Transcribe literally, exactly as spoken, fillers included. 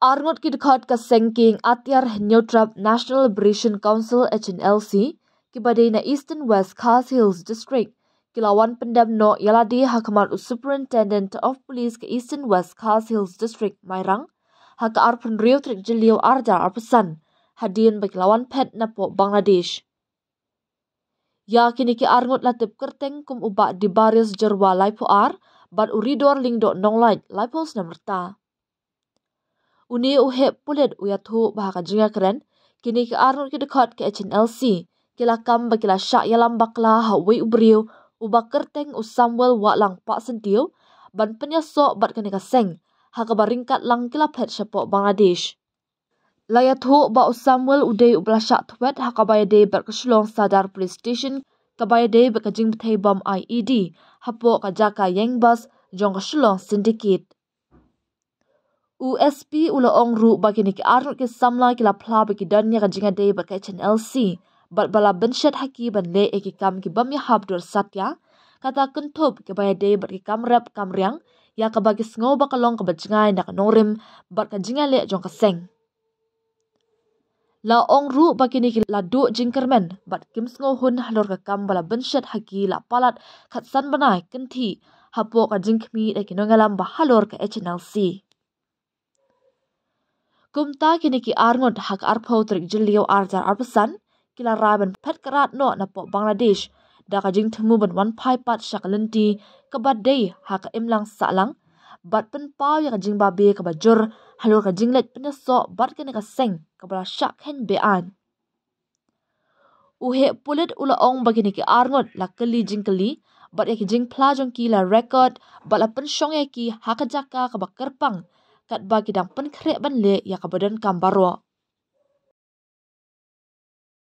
Arngut ki dkhot ka seng kieng atiar Hynñiewtrep National Liberation Council, H N L C, kiba dei na Eastern West Khasi Hills District, ki la wan pyndem noh ïalade ha khmat u Superintendent of Police ka Eastern West Khasi Hills District, Mairang, ha ka arphew hynriew tarik Jylliew arhajar arphew san, hadien ba ki la wan phet napoh Bangladesh. Ïa kine ki arngut la tip kyrteng kum u Bah Dibarius Jyrwa laiphew ar, bad u Ridor Lyngdoh Nonglait laiphew snem rta. Une u heh pulit u ïathuh ba ha ka jingïakren, kine ki arngut ki dkhot ka H N L C ki la kam ba ki la shah ïalam bakla ha uwei u briew uba kyrteng u Samuel Wahlang Pahsyntiew, ban pynïasoh bad kane ka seng, ha kaba ryngkat lang ki la phet shapoh Bangladesh. La ïathuh ba u Samuel u dei uba la shah thwet ha kaba ïadei bad ka Shillong Sadar Police Station, kaba ïadei bad ka jingbthei bom I E D, hapoh ka jaka Yang Bus jong ka Shillong Syndicate. U S P u la ong ruh ba kine ki arngut ki samla ki la phla ba ki don ïa ka jingïadei bad ka H N L C, bad ba la bynshet ha ki ban leh ïa ki kam ki bym ïahap dur satia, kata kynthup kiba ïadei bad ki kam rep kam riang, ïa kaba ki sngew ba ka long kaba jngai na ka nongrim bad ka jingïaleh jong ka seng. La ong ruh ba kine ki la duh jingkyrmen bad kim sngewhun halor ka kam ba la bynshet ha ki la palat khatsan bnai kynthih, hapoh ka jingkhmih da ki nongïalam ba halor ka H N L C. Kumta kine ki arngut ha ka arphew tarik Jylliew arhajar arphew san, ki la rai ban phet krad noh napoh Bangladesh, da ka jingthmu ban wan phai pat sha ka lynti kaba dei ha ka imlang sahlang, bad pynpaw ïa ka jingbabe kaba jur halor ka jingleit pynïasoh bad kane ka seng kaba la shah kheiñ be-aiñ. U heh pulit u la ong ba kine ki arngut la kylli jingkylli, bad ïa ki jingphla jong ki la record, bad la pynshong ïa ki ha ka jaka kaba kyrpang, katba ki dang pynkhreh ban leh ïa kaba donkam baroh.